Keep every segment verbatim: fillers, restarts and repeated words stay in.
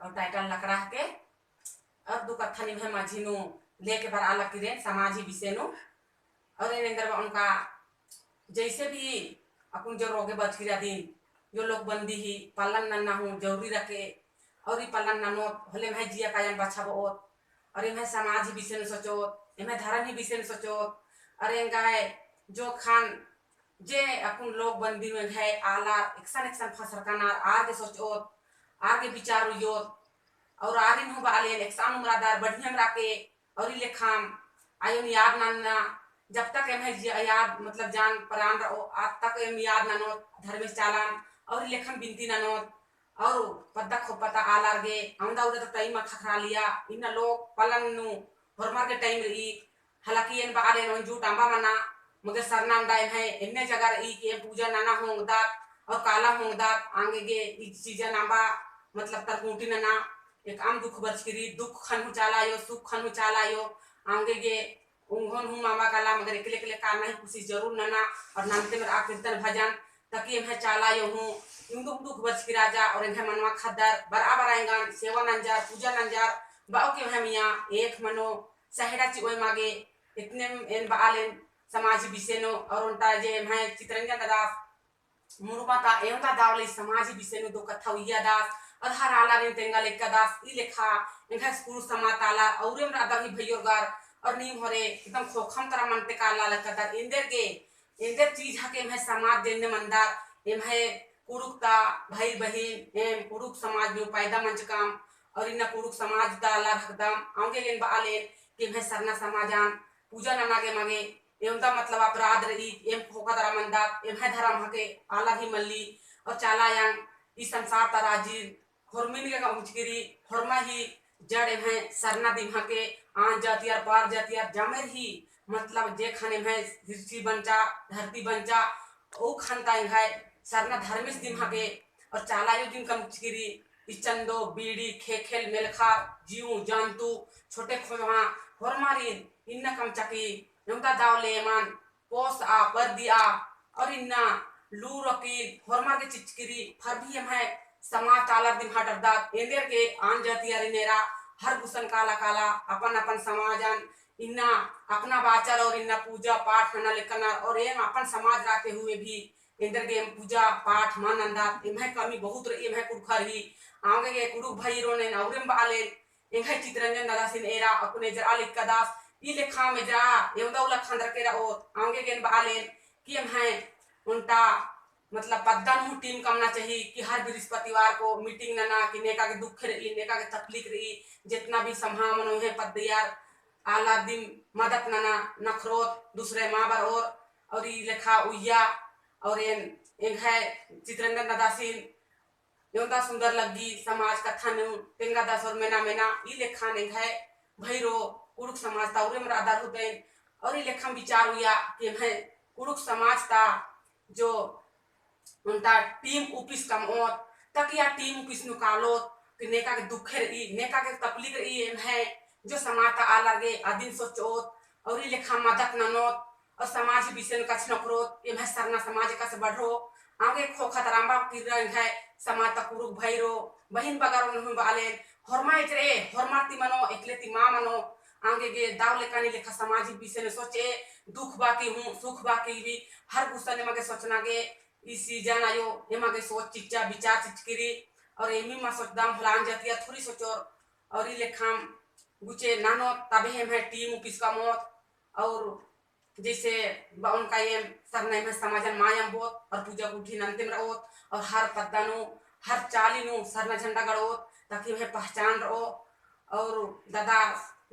और title लकड़ा हके, और दू कत्था निम्है मझी नू लेके बरआ लगी रेन समाज ही विषय नू। और एन एन्देर बअओन का जैसे भी अक्कुन जो रोगे बरचकी रअदिन, जो लोकबंदी ही पालन नन्ना हूँ जरूरी रअके, और ई पालन ननोत होले एम्है जिया कायन बछाबओत, और एम्है समाज ही विषय नू सोचोत, एम्है धरम ही विषय नू सोचोत, और एंग्है जो खान जे अक्कुन लोकबंदी नू एंग्है आलर एकसन एकसन फसरकनर आर गे सोचोत, आर गे विचार उइयोत, और आरिन हूँ बआलेन एकसन उम्र रअदर बढ़िया रअके, और ई लेखाम आयोन याद नन्ना, जब तक एम्है जि-, याद मतलब जान प्राण रओ, आद तक एम याद ननोत धर्मेस चालन, और ई लेखाम बिनती ननोत, और पद्दा खोपा ता आलर गे, औंदा उदा ता time अख़ख़रालिया, इन्ना लोक पालन नू होरमर गे time रई, हालांकि एन बआलेन ओन झूठ अम्बा मना, मगर सरना अंडा एम्है एन्ने जगह रई कि एम पूजा नना होंगदत और काला होंगदत, आंगे गे ई चीजन अम्बा मतलब तरकुंटी नना, एकअम दुख बरचकी रई, दुख खन हूँ चाला आयो, सुख खन हूँ चाला आयो, आंगे गे उंगोन हूँ मामा काला, मगर एकले एकले काना ही कोशिश जरूर नना, और नन्ते मेर आ कीर्तन भजन, ताकि एम्है चाला आयो हूँ, इन्दुक दुख बरचकी रआ जा, और एम्है मनवा ख़द्दर, बरआ बरआ एंगन, सेवा नंजर, पूजा नंजर, बओ कि एम्है मइय्याँ, एक मनो, सहेड़ा चिओय मागे, इतने एन बआलेन समाज विषय नू, और ओन्टा जे एम्है चितरंजन दादास मुरुमा ता एवंदा दव ले समाज विषय नू दो कत्था उइयादस, और हर आलारिन तेंगा लेक्कादस, ई लेखा एंग्है कुँड़ुख़ समाज ता आलर, औरेम रअदर ही भइयोर गर, और नीम होरे एकदम खोखम तरा मनते काला लक्कादर, एन्देर गे, एन्देर चीज हके एम्है समाज जेन्ने मनदर, एम्है कुँड़ुख़ ता भाई बहिन, एम कुँड़ुख़ समाज नू पैदा मंजकम, और इन्ना कुँड़ुख़ समाज ता आलर हकदम, औंगे एन बआलेन, कि एम्है सरना समाजन, पूजा नना गे मागे, एवंदा मतलब अपराध रई, एम खोखा तरा मनदत, एम्है धरम हके, आलर ही मल्ली, और चाला आयंग, ई संसार ता राजी, होरमिन गे कमचकी रई, होरमा ही जड़ एम्है सरना दिम हके, आन जातियर, पार जातियर, जामेर ही, मतलब जे खन एम्है सृष्टि बंचा, धरती बंचा, ओ खन ता एंग्है सरना धर्मेस दिम हके, और चाला आयो दिम कमचकी रई, ई चंदो, बीड़ी, खेखेल, मेलखा, जीव, जंतु, छोटे खोजहा, होरमारिन, इन्ना कमचकी, एवंदा दव ले एमन, पोसआ, परदिया, और इन्ना लूर अकिल, होरमर गे चिचकी रई, फर भी एम्है समाज ता आलर दिम हटरदत, एन्देर गे आन जातियारिन एरा, हर गुसन काला काला, अपन अपन समाजन, इन्ना अपना बाचर और इन्ना पूजा पाठ नना लेकनर, और एम अपन समाज रहते हुए भी, एन्देर गे एम पूजा पाठ मल नन्दत, एम्है कमी बहुत रई, एम्है कुँड़ुख़र ही, औंगे गे कुँड़ुख़ भाई रोनेन, औरेम बआलेन, एंग्है चितरंजन दादासिन एरा अक्कुन एजरा लिक्कादस, ई लेखा एजरा, एवंदा उल्ला खंदर केरा ओत, औंगे गे एन बआलेन, कि एम्है ओन्टा, मतलब, पद्दा नू team कमना चाही, कि हर बृहस्पतिवार को meeting नना, कि नेका गे दुख रई, नेका गे तकलीफ रई, जेतना भी समहा मनो है पद्दियार, आला दिम मदद नना, नखरोत, दूसरे मा बरओर, और ई लेखा उइया, और एन, एंग्है चितरंजन दादासिन, एवंदा सुंदर लग्गी समाज कत्था नू तेंगादस और मेना मेना ई लेखान एंग्है भइरो कुँड़ुख़ समाज ता उरेम रअदर हुतेन और ई लेखान विचार उइया कि एम्है कुँड़ुख़ समाज ता जो ओन्टा team उपिस कमओत, ताकि आ team उपिस नू कालोत कि नेका गे दुखे रई, नेका गे तकलीफ रई, एम्है जो समाज ता आलर गे अदिन सोचओत और ई लेखा मदद ननोत, और समाज ही विषय नू कछनखरोत, एम्है सरना समाज एकासे बढ़ो, औंगे खोखा तरा अम्बा किर्रा एंग्है समाज ता कुँड़ुख़ भइरो, बहिन बगरो नू हूँ बआलेन, होरमा एजरे, होरमर ती मनो, एकले ती मा मनो, औंगे गे दव लेकानी लेखा समाज ही विषय नू सोचे, दुख बाकी हूँ, सुख बाकी भी, हर गुसन एमा गे सोचना गे, ई season आयो, एमा गे सोच चिच्चा, विचार चिचकी रई, और एमी मा सोचदम होले आन जातिया थोड़ी सोचोर, और ई लेखाम गुचे ननोत, तबे एम्है team उपिस कमओत, और जैसे बअओन का एम सरना एम्है समाजन मा अम्बोत और पूजा गुट्ठी नन्तेम रओत और हर पद्दा नू, हर चाली नू सरना झंडा गड़ओत, ताकि एम्है पहचान रओ। और दादा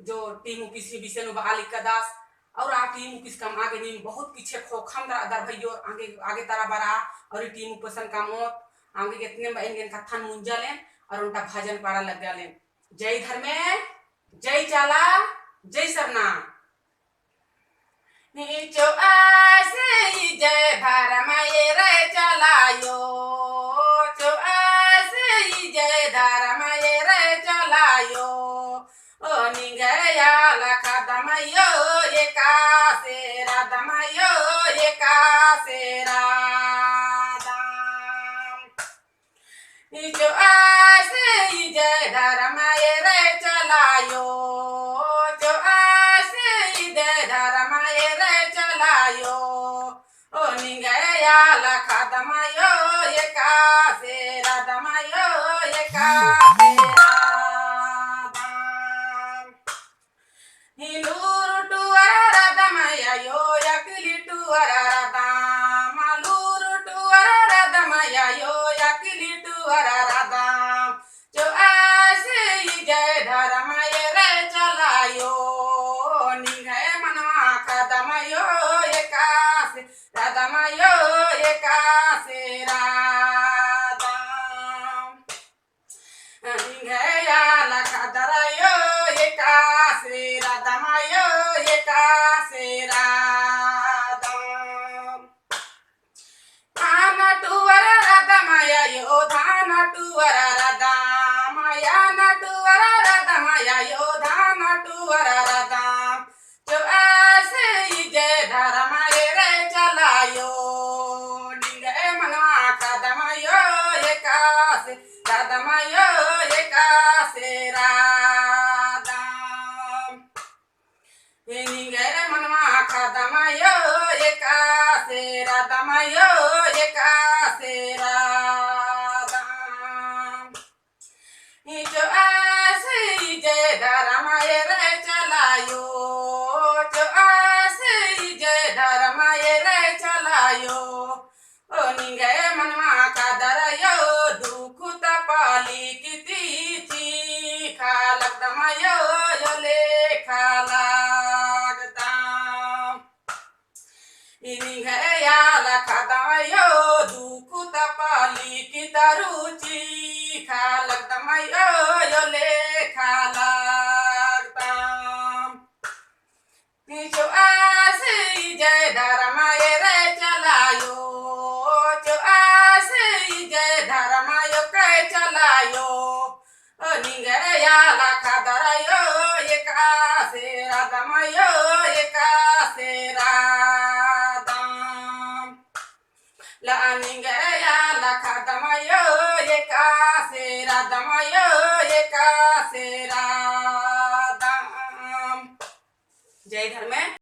जो team उपिस ही विषय नू बआ लिक्कादस, और आ team उपिस कमआ गे नीम बहुत पीछे खोखम रअदर भइयोर, आगे, आगे तरा बरआ, और ई team उपिसन कमओत, आगे एतने बअन गे एन कत्थन मुंजा लेन, और ओन्टा भजन पाड़ा लग्गा लेन। जय धर्मे, जय चाला, जय सरना। नी चोआसी जय धर्म एरे चलायो, चोआसी जय धर्म एरे चलायो। ओ निंगया लखदमयो एकासे रदमयो एकासे रदम। नी चोआसी जय धर्म एरे चलायो, चोआसी जय धर्म एरे चलायो। ओ निंग्है आला खदम आयो एकासे रदम आयो एकासे रदम। हिलूर टुअर रदम आयो, अकली टुअर रदम, हिलूर टुअर रदम आयो, अकली टुअर रदम। चोआसी जय धर्म एरे चलायो, निंग्है मनवा खदम आयो एकासे रदम आयो एकासे रदम। निंग्है आला खदम आयो एकासे रदम आयो एकासे रदम। धान टुअर रदम आयो, धान टुअर रदम, यान टुअर रदम आयो, धान टुअर रदम। चोआसी जय धर्म एरे चलायो, निंग्है मनवा खदम आयो एकासे रदम आयो एकासे रदम। निंग्है मनवा खदम आयो एकासे रदम आयो एकासे रदम। चोआसी जय धर्म एरे चलायो, चोआसी जय धर्म एरे चलायो। ओ निंग्है मनवा खदम आयो, दुख तपली किती चीखा लगदम आयो, यो लेखा लगदम। ई निंग्है आला खदम आयो, दुख तपली कितरू चीखा लगदम आयो, यो लेखा लगदम। चोआसी जय धर्म एरे चलायो, चोआसी जय धर्म आयो कै चलायो। ओ निंग्है आला खदम आयो, एकासे रदम आयो, एकासे रदम। ला निंग्है आला खदम आयो, एकासे रदम आयो, एकासे रदम। जय धर्मे।